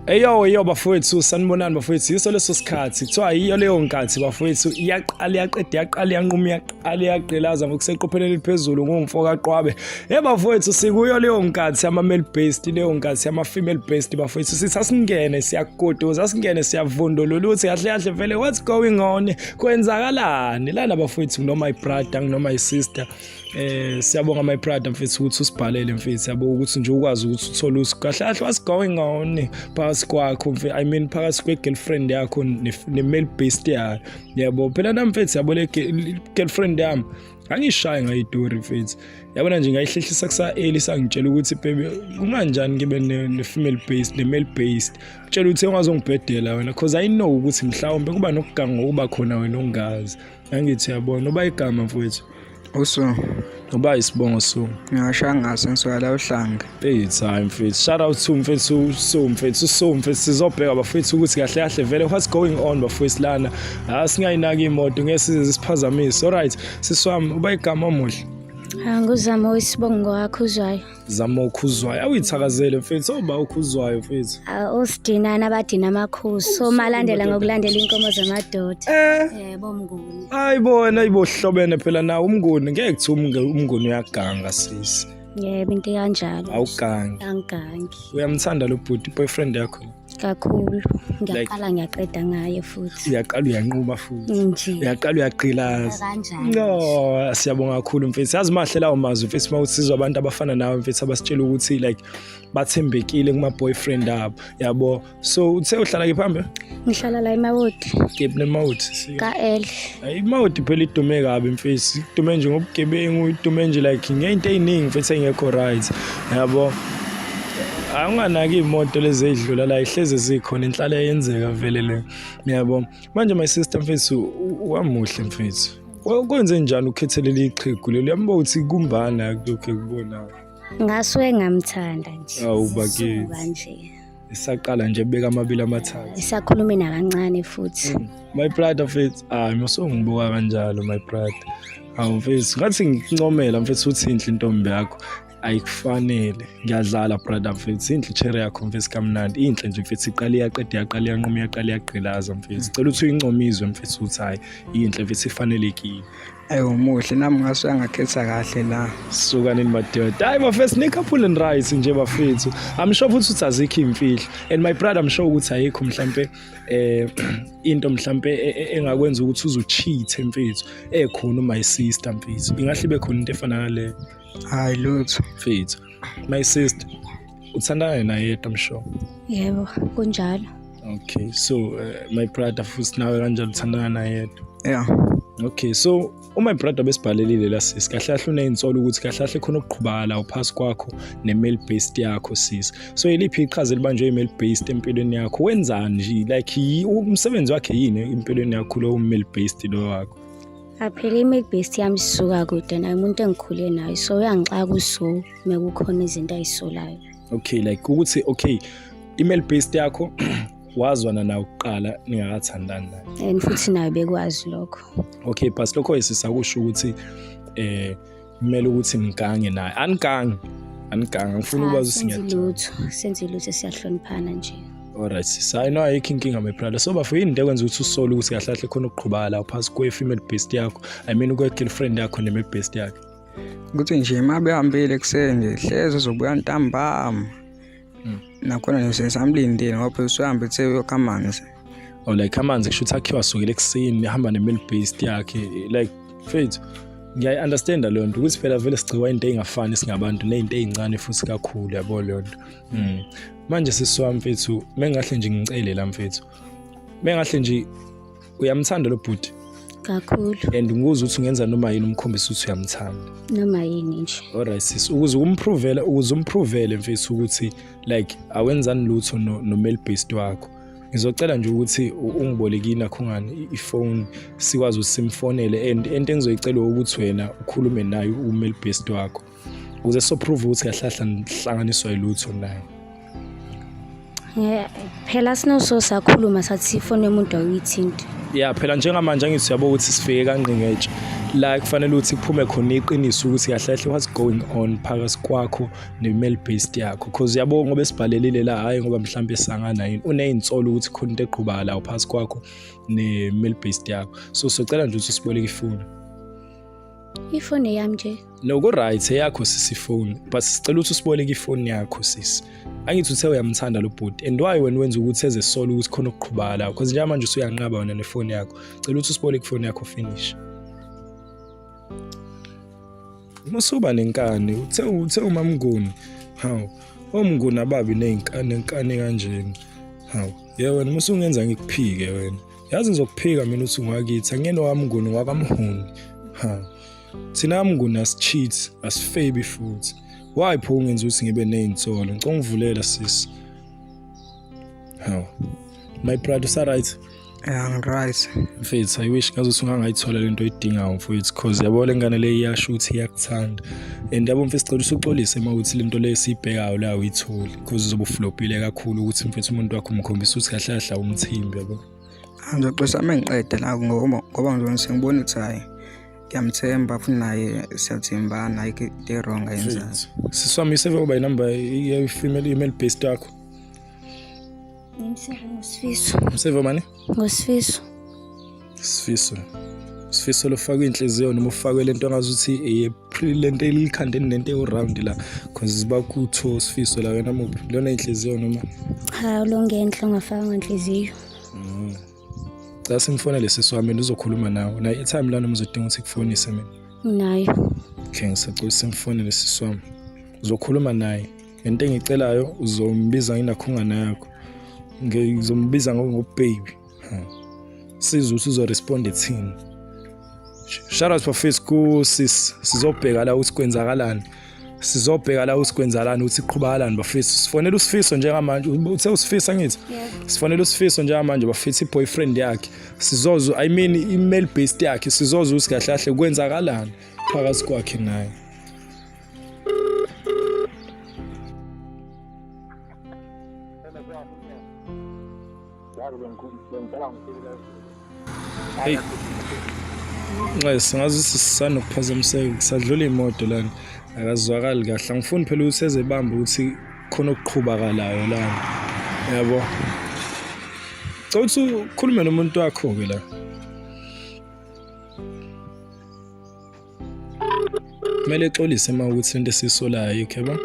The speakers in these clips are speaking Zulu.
Eyo eyo bafowethu, sanibonani bafowethu. Yiso leso sikhathi kuthiwa yiyo leyo nkathi bafowethu, iyaqala iyaqeda, iyaqala iyanquma, iyaqala iyagqilaza ngokuseqopheleni eliphezulu ngumfo kaQwabe. Hey bafowethu, sikuyo leyo nkathi ama male based, leyo nkathi ama female based bafowethu. Sisasingene siyagoduza, singene siyavundulula ukuthi kahle kahle vele what's going on, kwenzakalani lana bafowethu. Noma my brother noma my sister, siyabonga my brother mfethu ukuthi usibhalele mfethu, yabo, ukuthi nje ukwazi ukuthi uthole usi kahle kahle what's going on phakathi kwakho mfethu, I mean phakathi kwe girlfriend yakho ne male based yayo, yabo. Phela nami mfethu, yabo, le girlfriend yami angiyishayi ngayitori mfethu, yabona nje ngayihlehlisa kusa early, sangitshela ukuthi, "Baby, kunganjani ngibe ne female based ne male based?" Tshela ukuthi ungazongibhedela wena, because I know ukuthi mhlawumbe kuba nokuganga ngokuba khona wena ongazi. Angithi yabona uba igama mfowethu? Usu. Uba isibongo su? Ngiyashangasa, ngisuka la uhlanga. Hey time mfethu, shout out to mfethu, so mfethu, so mfethu, sizobheka bafethu ukuthi kahle kahle vele what's going on bafethu lana. Ah, singayinaki imoto, ngeke size siphazamise. Alright siswami, uba igama omuhle? Nguzama isibongo wakhuzwayo. Zama ukhuzwayo, awuyithakazele mfethu, oba ukhuzwayo mfethu. Usidinana abadina amakhosi, omalandela ngokulandela inkomo zamadoda. Yebo, Mnguni. Ayibona ibohlobene phela nawo umnguni, ngeke kuthiwa umnguni uyaganga sisi. Yebo, into kanjalo. Awugangi. Angigangi. Uyamthanda lo bhuti, boyfriend yakho? Kakhulu. Ngiyaqala ngiyaqeda ngaye futhi. Uyaqala uyanquma futhi. Nje. Uyaqala uyagqilaza. Kanjani? No, siyabonga kakhulu mfethu. Yazi mahle lawo mazwi mfethu, mawusizwa abantu abafana nawe mfethu abasitshela ukuthi like bathembekile kuma boyfriend abo, yabo. So uthe uhlala kephi phambi? Ngihlala la eMawoti. Kephi neMawoti? Ka L. IMawoti phela idume kabi mfethu. Idume nje ngobugebengu, idume nje like ngento eziningi mfethu engekho right. Yabo. Awunganaki imoto lezi ezidlula la, ihleze zikhona, inhlala yenzeka vele le. Yabo. Manje my sister mfethu, wamuhle mfethu. Kwenze njani ukhethelele iqhegu leli? Uyambuka ukuthi kumbana kulokhu ekubona. Ngasuke ngamthanda nje. Awu bakithi. Suka nje. Isaqala nje beka amabili amathathu. Isakhulumi nakancane futhi. My brother mfethu, ah musungibuka kanjalo my brother. Hawu mfethu, ngathi ngikuncomela mfethu uthi inhle intombi yakho. Ayikufanele. Ngiyadlala brother mfethu, inhle cherry yakho mfethu, kamnandi. Inhle nje mfethu, iqala iyaqeda, iyaqala iyanquma, iyaqala iyagqilaza mfethu. Cela ukuthi uyincomizwe mfethu uthi hayi inhle mfethu, ifanelekile. Ayi umuhle, nami ngasuke ngakhetha kahle la. Suka nini madoda. Hayi bafethu, ni-couple and right nje bafethu. I'm sure futhi ukuthi azikho iy'mfihlo. And my brother, I'm sure ukuthi ayikho mhlampe into mhlampe engakwenza ukuthi uzucheat mfethu. Ekhona my sister mfethu. Ingahle ibe khona into efana naleyo. Hayi lutho. Mfethu. My sister, uthandana naye yedwa, I'm sure. Yebo, kunjalo. Okay, so my brother futhi nawe kanjalo uthandana naye yedwa. Yeah. Okay, so uma brother besibhalelile la sis, kahle kahle uneyinsolo ukuthi kahle kahle khona ukuqhubaka la uphasi kwakho ne-male based yakho sis. So yiliphi iqhaza elibanjwe i-male based empilweni yakho? Wenzani nje, like umsebenzi wakhe yini empilweni yakho lo male based lo wakho? Aphela i-male based yami sisuka kude naye, umuntu engikhule naye, so uyangixaka uso mekukhona izinto ayisolayo. Okay, like ukuthi okay, i-male based yakho wazwana nawe kuqala ningakathandani naye. And futhi naye bekwazi lokho. Okay, but lokho isisakusho ukuthi kumele ukuthi nigange naye. Anigange. Anigange, ngifuna ukwazi ukuthi Senze lutho, senze lutho, siyahloniphana nje. Alright, sis. Hayi no, ayikho inkinga my brother. So bafo, yini into ekwenza ukuthi usole ukuthi kahle kahle khona ukuqhubaka la phasi kwe female based yakho? I mean kwe girlfriend yakho ne male based yakho. Ukuthi nje uma behambile ekuseni nje hleze uzobuya ntambama. Nakhona nje samlindile ngoba phela usuhambe ethe uyokha amanzi. Oh, like amanzi kusho ukuthi akhiwa sukela ekuseni ehamba ne male based yakhe, like mfethu ngiyayi-understanda leyo nto ukuthi phela vele sigcikwa into ey'ngafani singabantu ney'nto ey'ncane futhi kakhulu, yabo leyo nto. Manje sisi wami mfethu, mengahle nje ngicele la mfethu, mengahle nje uyamthanda lo bhuti? Kakhulu. And ngikuze ukuthi ungenza noma yini umkhombisa ukuthi uyamthanda? Noma yini nje. Alright sis, ukuze umprovele, ukuze umprovele mfethu ukuthi like awenzani lutho no male based wakho, ngizocela nje ukuthi ungiboleke nakho ngani ifone, sikwazi ukuthi simfonele, and into engizoyicela ukuthi wena ukhulume naye u-male based wakho ukuze so-prove ukuthi kahle kahle nihlanganiswa yilutho naye. Phela sinoso sakhuluma sathi ifoni yomuntu awuyithinti. Ya phela njengamanje angithi uyabo ukuthi sifike kangqingetshe. La kufanele ukuthi kuphume khona iqiniso ukuthi kahle kahle what's going on phakathi kwakho ne-male based yakho, cause yabo ngoba esibhalelile la, hhayi ngoba mhlawumbe sangana yini, uneyinsolo ukuthi khona into eqhubaka la phakathi kwakho ne-male based yakho. So socela nje ukuthi usiboleke ifoni. Ifoni yami nje. No, ku-right eyakho sisi ifoni, but sicela ukuthi usiboleke ifoni yakho sisi. Angithi uthe uyamthanda lo bhuti, and why wena wenza ukuthi eze solo ukuthi khona okuqhubaka la, because njengamanje usuyanqaba wena nefoni yakho. Cela ukuthi usiboleke ifoni yakho finish. Musuba nenkani, uthe uMaMnguni. Hawu, oMnguni ababi nezinkani nenkani kanjena. Hawu, ye wena musungenza ngikuphike wena. Yazi ngizokuphika mina uthi ungakithi, angiyena owaMnguni ngwakamhuni. Ha. Thina Mnguni asicheat, asifebi futhi. Why pho ungenza ukuthi ngibe nezinsolo? Ngicela ungivulela sisi. Hawu. My brother usa right? Yeah, ngiright. Mfethu, I wish ngazuthi ungangayithola lento oyidingayo mfethu, cause yabo le ngane le iyasho ukuthi iyakuthanda. And yabo mfethu, sicela usuxolise uma ukuthi lento le esiyibhekayo la uyitholi, cause uzobe uflopile kakhulu ukuthi mfethu umuntu wakho umkhombisa ukuthi kahle kahle awumthembi yabo. Ngizoxolisa uma ngiqeda la ngoba ngizobe sengibona ukuthi hhayi ngiyamthemba futhi naye siyathembana, ayikho into e-wrong ayenzayo. Sisi wami, iseve uba inamba ye-female email based yakho. Ngimseve ngoSifiso. Umseve mani? NgoSifiso. Sifiso. Sifiso lofakwe inhliziyo noma ufakwe lento engazuthi eye lento elikhande nento ewu-round la, cause ziba kutho Sifiso la wena muphi lona inhliziyo noma Cha, lo ngenhla ongafakanga inhliziyo. Cha, simfonele sisi wami uzokhuluma nawe naye i-time la noma uzodinga ukuthi kufonise mina. Nginayo. Okay, ngisacela simfonele sisi wami, uzokhuluma naye. Into engicelayo uzombiza nginakhungana yakho, ngizombiza ngobaby. Sizwe ukuthi uzoresponda ethini. Shout out bafethu ku sis, sizobheka la ukuthi kwenzakalani, sizobheka la ukuthi kwenzakalani, ukuthi iqhubakalani bafethu. Sifonela uSifiso njengamanje, uthe uSifiso angithi? Sifonela uSifiso njengamanje bafethu, i-boyfriend yakhe sizozwa, I mean i-male based yakhe, sizozwa ukuthi kahle kahle kwenzakalani phakathi kwakhe naye. Hey. Nxese ngazi sisanokuphazamiseka, kusadlula imoto lana, akazwakali kahle. Angifuni phela ukuthi ezebamba ukuthi khona okuqhubakalayo lana, yabo. Cela ukuthi ukhulume nomuntu wakho-ke la. Kumele exolise uma ukuthi into esiyisolayo ayikho, yabo.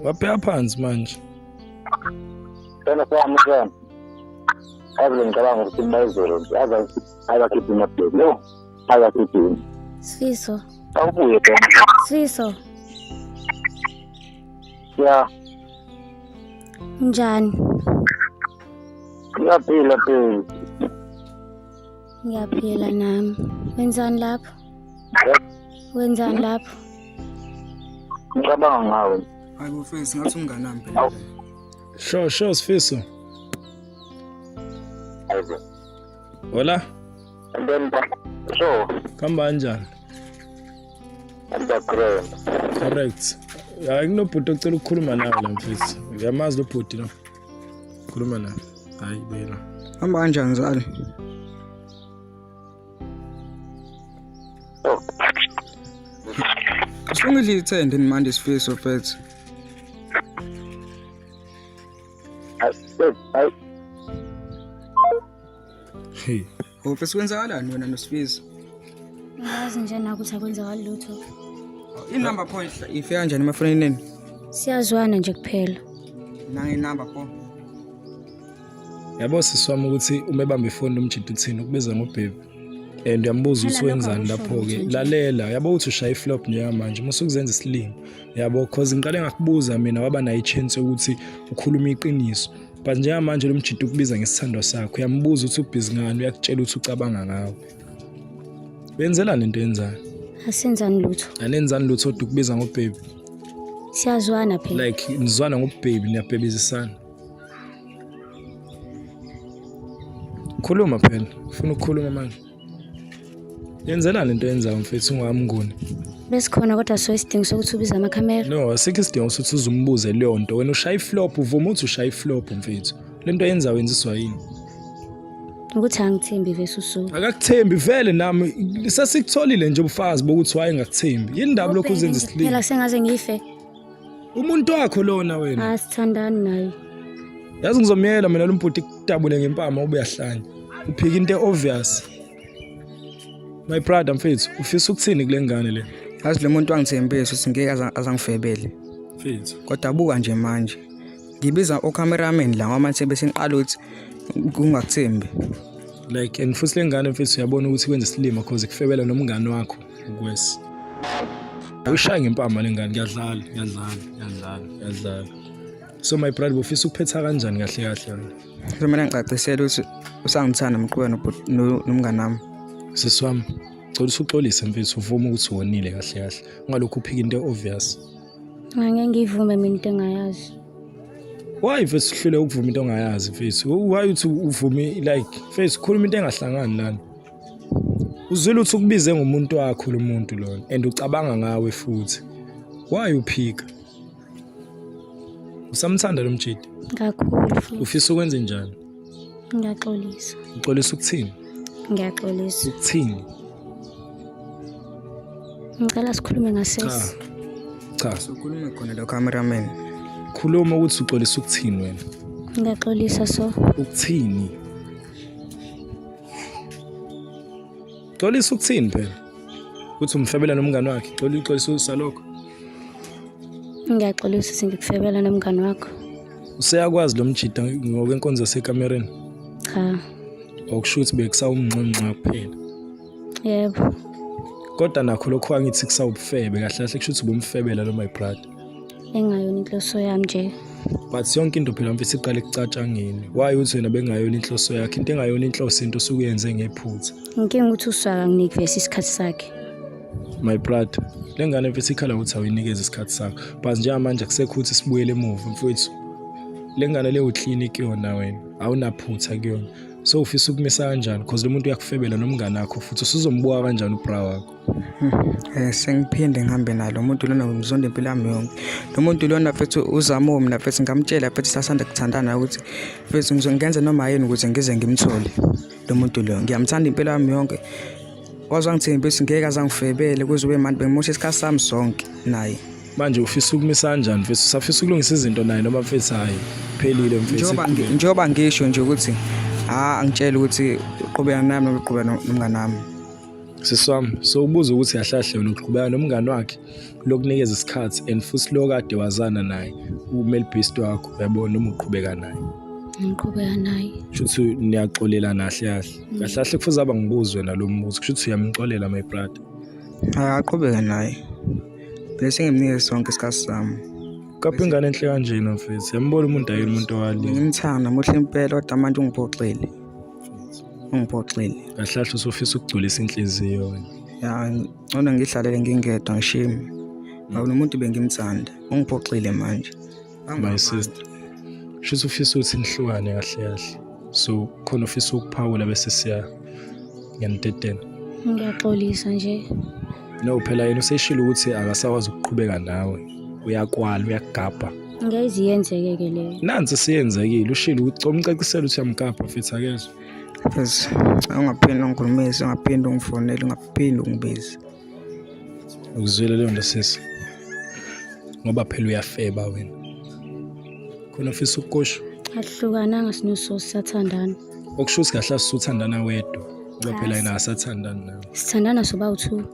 Wabheka phansi manje. Sena sami sami. Yazi ngicabanga ukuthi bayizolo nje. Yazi abakhiphi imabheki. No. Abakhiphi. Sifiso. Awubuye phela. Sifiso. Ya. Njani? Ngiyaphila phela. Ngiyaphila nami. Wenzani lapho? Wenzani lapho? Ngicabanga ngawe. Hayi bo mfethu, ngathi umngani wami phela. Sure, sure Sifiso. Ayibo. Hola, And then so kuhamba kanjani? Underground. Correct. Hayi, kunobhuti ocela ukukhuluma nawe la mfethu. Uyamazi lo bhuti lo? Khuluma naye. Hayi bela. Hamba kanjani mzali? Oh. Usungidla ithende manje Sifiso mfethu. Hayi. Hey. Oh mfethu, kwenzakalani wena noSifiso? Ngazi nje na ukuthi akwenzakali lutho. Inumber pho ifika kanjani emafonini enu? Siyazwana nje kuphela. Nange number pho. Yabo sisi wami ukuthi uma ebamba ifoni lomjita uthini, ukubiza ngobaby. And uyambuza ukuthi Phela lokho wenzani akusho lapho-ke. lutho nje. Lalela, yabo ukuthi ushaya iflop njengamanje, uma usukuzenza isilima. Yabo, cause ngiqale ngakubuza mina waba nayo i-chance yokuthi ukhulume iqiniso. But njengamanje lo mjita ukubiza ngesithandwa sakho, uyambuza ukuthi ubhizi ngani, uyakutshela ukuthi ucabanga ngawe. Benzelani into yenzayo? Asenzani lutho. Anenzani lutho kodwa ukubiza ngobaby. Siyazwana phela. Like nizwana ngobaby, niyabhebizisana. Khuluma phela, ufuna ukukhuluma manje. Yenzelani into yenzayo mfethu ungamnguni? Besikhona kodwa so isidingo sokuthi ubize amakhamera. No, asikho isidingo sokuthi uzumbuze leyo nto. Wena ushaya iflop, uvuma ukuthi ushaya iflop mfethu. Le nto yenzayo yenziswa yini? Ukuthi angithembi vese usuku. Akakuthembi vele nami sesikutholile nje ubufakazi bokuthi wayengakuthembi. Yini ndaba lokhu uzenza isilima? Phela sengaze ngife. Umuntu wakho lona wena. Asithandani naye. Yazi ngizomyela mina lo mbhuti kudabule ngempama ube uyahlanya. Uphika into obvious. My brother mfethu, ufisa ukuthini kule ngane le? Yazi lo muntu wangithembisa ukuthi ngeke azangifebele. Mfethu. Kodwa buka nje manje. Ngibiza ocameraman la ngoba manje besengiqala ukuthi kungakuthembi. Like and futhi le ngane mfethu uyabona ukuthi kwenza isilima cause kufebela nomngane wakho ukwesi. Uyishaya ngempama le ngane kuyadlala, kuyadlala, kuyadlala, kuyadlala. So my brother ufisa ukuphetha kanjani kahle kahle wena? Kumele ngicacisele ukuthi usangithanda mqhubeka nomngane wami. Sisi wami, cela usuxolise mfethu uvume ukuthi wonile kahle kahle. Ungalokhu uphika into obvious. Angeke ngiyivume mina into engayazi. Why mfethu uhlule ukuvuma into ongayazi mfethu? Why uthi uvume like mfethu khuluma into engahlangani lana. Uzwile ukuthi ukubize ngomuntu wakho lo muntu lona and ucabanga ngawe futhi. Why uphika? Usamthanda lo mjidi? Kakhulu futhi. Ufisa ukwenze njani? Ngiyaxolisa. Uxolisa ukuthini? Ngiyaxolisa. Ukuthini? Ngicela sikhulume ngasese. Cha. Cha. Sokhulume khona lo cameraman. Khuluma ukuthi uxolisa ukuthini wena. Ngiyaxolisa so. Ukuthini? Xolisa ukuthini phela? Uthi umfebela nomngane wakhe. Xolisa uxolisa usalokho. Ngiyaxolisa ukuthi ngikufebela nomngane wakho. Useyakwazi lo mjida ngokwenkonzo yasekamereni? Cha. Okusho ukuthi bekusawumnxenxa kuphela. Yebo. Kodwa nakho lokho angithi kusawubufebe kahle kahle kusho ukuthi ubumfebela lo my brother. Engayona inhloso yami nje. But yonke into phela mfethu iqale ekucatshangeni. Why uthi wena bengayona inhloso yakhe? Into engayona inhloso into osuke uyenze ngephutha. Inkinga ukuthi usaka nginiki vese isikhathi sakhe. My brother, le ngane mfethu ikhala ukuthi awuyinikeze isikhathi sakho. But njengamanje akusekho ukuthi sibuyele emuva mfethu. Le ngane le uclean kuyona wena, awunaphutha kuyona. So ufisa ukumisa kanjani? Because lo muntu uyakufebela nomngane wakho futhi usuzombuka kanjani ubra wakho? Sengiphinde ngihambe naye lo muntu lona ngimzonda impilo yami yonke. Lo muntu lona mfethu uzama mina mfethu ngamtshela mfethu sasanda kuthandana ukuthi mfethu ngizongenza noma yini ukuze ngize ngimthole lo muntu lo. Ngiyamthanda impilo yami yonke. Waze wangithembisa ngeke aze angifebele kuze ube manje bengimosha isikhathi sami sonke naye. Manje ufisa ukumisa kanjani mfethu? Usafisa ukulungisa izinto naye noma mfethu hayi phelile mfethu. Njengoba ngisho nje ukuthi ha angitshele ukuthi uqhubeka nami noma uqhubeka nomngane wami. Sisi wami, so ubuza ukuthi kahle kahle wena uqhubeka nomngane wakhe lokunikeza isikhathi and futhi lo kade wazana naye umale beast wakho uyabona noma uqhubeka naye. Ngiqhubeka naye. Kusho ukuthi niyaxolelana kahle kahle. Kahle kahle kufuze abangibuzwe nalo mbuzo. Kusho ukuthi uyamxolela my brother. Hayi aqhubeke naye. Bese ngimnike sonke isikhathi sami. Kapha ingane enhle kanjena mfethu. Yambona umuntu ayini umuntu owalile. Ngimthanda muhle impela kodwa manje ungiphoxile. Ungiphoxile. Kahle kahle usufisa ukugculisa inhliziyo wena. Ya ngcono ngihlalele ngingedwa ngishime. Ngoba nomuntu bengimthanda. Ungiphoxile manje. My sister. Shuthi ufisa ukuthi nihlukane kahle kahle. So khona ufisa ukuphawula bese siya ngiyanidedela. Ngiyaxolisa nje. No phela yena useshilo ukuthi akasakwazi ukuqhubeka nawe. Uyakwala, uyakugabha. Ngeke iziyenzeke ke leyo. Nansi siyenzekile ushilo ukuthi umcacisela ukuthi uyamgabha futhi akezwe. Mfethu, ungaphinde ungikhulumise, ungaphinde ungifonele, ungaphinde ungibize. Ukuzwile leyo nto sisi. Ngoba phela uyafeba wena. Khona ufisa ukukusho. Ahlukananga sinoso sisathandana. Okusho ukuthi kahle asuthandana wedwa. Ngoba phela yena akasathandani nawe. Sithandana sobawu-two.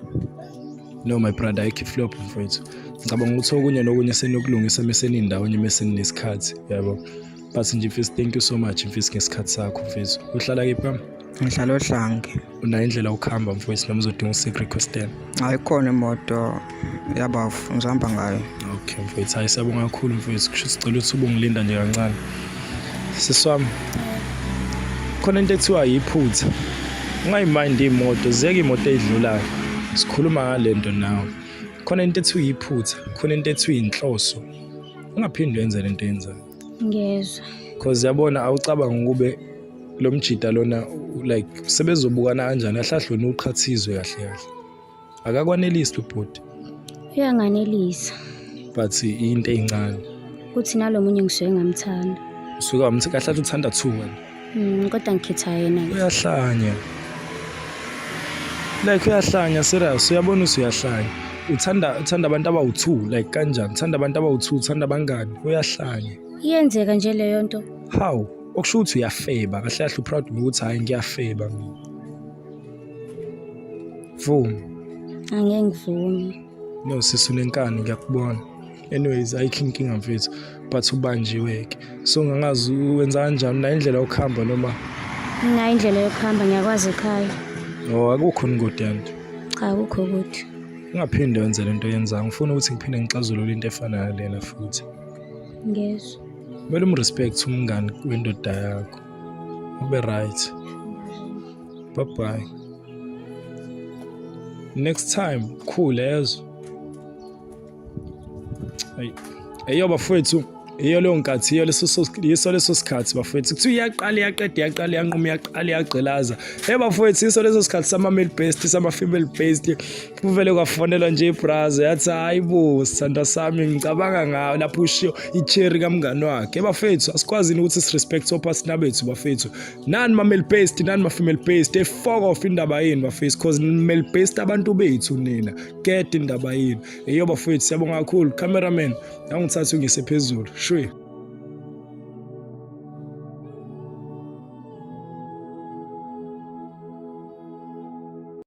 No my brother, ayikho iflop mfowethu. Ngicabanga ukuthi okunye nokunye senokulungisa mese nindawonye mese ninesikhathi, yabo. But nje mfethu thank you so much mfethu ngesikhathi sakho mfethu. Uhlala kephi mama? Ngihlala oHlange. Unayo indlela yokuhamba mfowethu noma uzodinga usick requestela? Hayi khona imoto yabafu ngizohamba ngayo. Okay mfowethu, hayi siyabonga kakhulu mfowethu. Kusho sicela ukuthi ubungilinda nje kancane. Sisi wami, khona into ekuthiwa yiphutha. Ungayimind iy'moto, ziyeke iy'moto ey'dlulayo. Sikhuluma ngale nto nawe. Khona into ethiwa yiphutha, khona into ethiwa inhloso. Ungaphinde uyenze lento oyenzayo. Ngiyezwa. Cause yabona awucabanga ukube lo mjida lona like sebezobukana kanjani ahlahle wena uqhathizwe kahle kahle. Akakwanelisi lo bhuti. Uyanganelisa. But into eyincane. Kuthi nalo munye ngisuke ngamthanda. Usuke wamthi kahle kahle uthanda two wena. Kodwa ngikhetha yena nje. Uyahlanya. Like uyahlanya serious, uyabona ukuthi uyahlanya. Uthanda uthanda abantu abawu-2 like kanjani? Uthanda abantu abawu-2, uthanda abangani. Uyahlanya. Iyenzeka nje leyo nto. How? Okusho ukuthi uyafeba, kahle kahle uproud ngokuthi hayi ngiyafeba mina. Vuma. Angeke ngivume. No sisi unenkani ngiyakubona. Anyways ayikho inkinga mfethu but ubanjiwe-ke. So ngangazi wenza kanjani unayo indlela yokuhamba noma Nginayo indlela yokuhamba ngiyakwazi ekhaya. Oh akukho ngodi yanto. Cha akukho kude. Ungaphinde wenze lento oyenzayo. Ngifuna ukuthi ngiphinde ngixazulule into efana nalena futhi. Ngezwa. Kumele umrespect umngani wendoda yakho. Ube right. Bye bye. Next time khule yezwa. Ayi. Eyo bafowethu iyo leyo nkathi iyo leso yiso leso sikhathi bafowethu kuthiwa iyaqala iyaqeda iyaqala iyanquma iyaqala iyagqilaza. Hey bafowethu yiso leso sikhathi sama male based sama female based kuvele kwafonelwa nje ibraza yathi hayi bo sithandwa sami ngicabanga ngayo lapho ushiyo icherry kamngani wakhe. Bafethu asikwazi ukuthi sirespect opasina bethu bafethu. Nani ma male based nani ma female based e fuck off indaba yenu bafethu cause male based abantu bethu nina. Get indaba yenu. Eyo bafethu siyabonga kakhulu cameraman angithathe ungise phezulu. Shwe.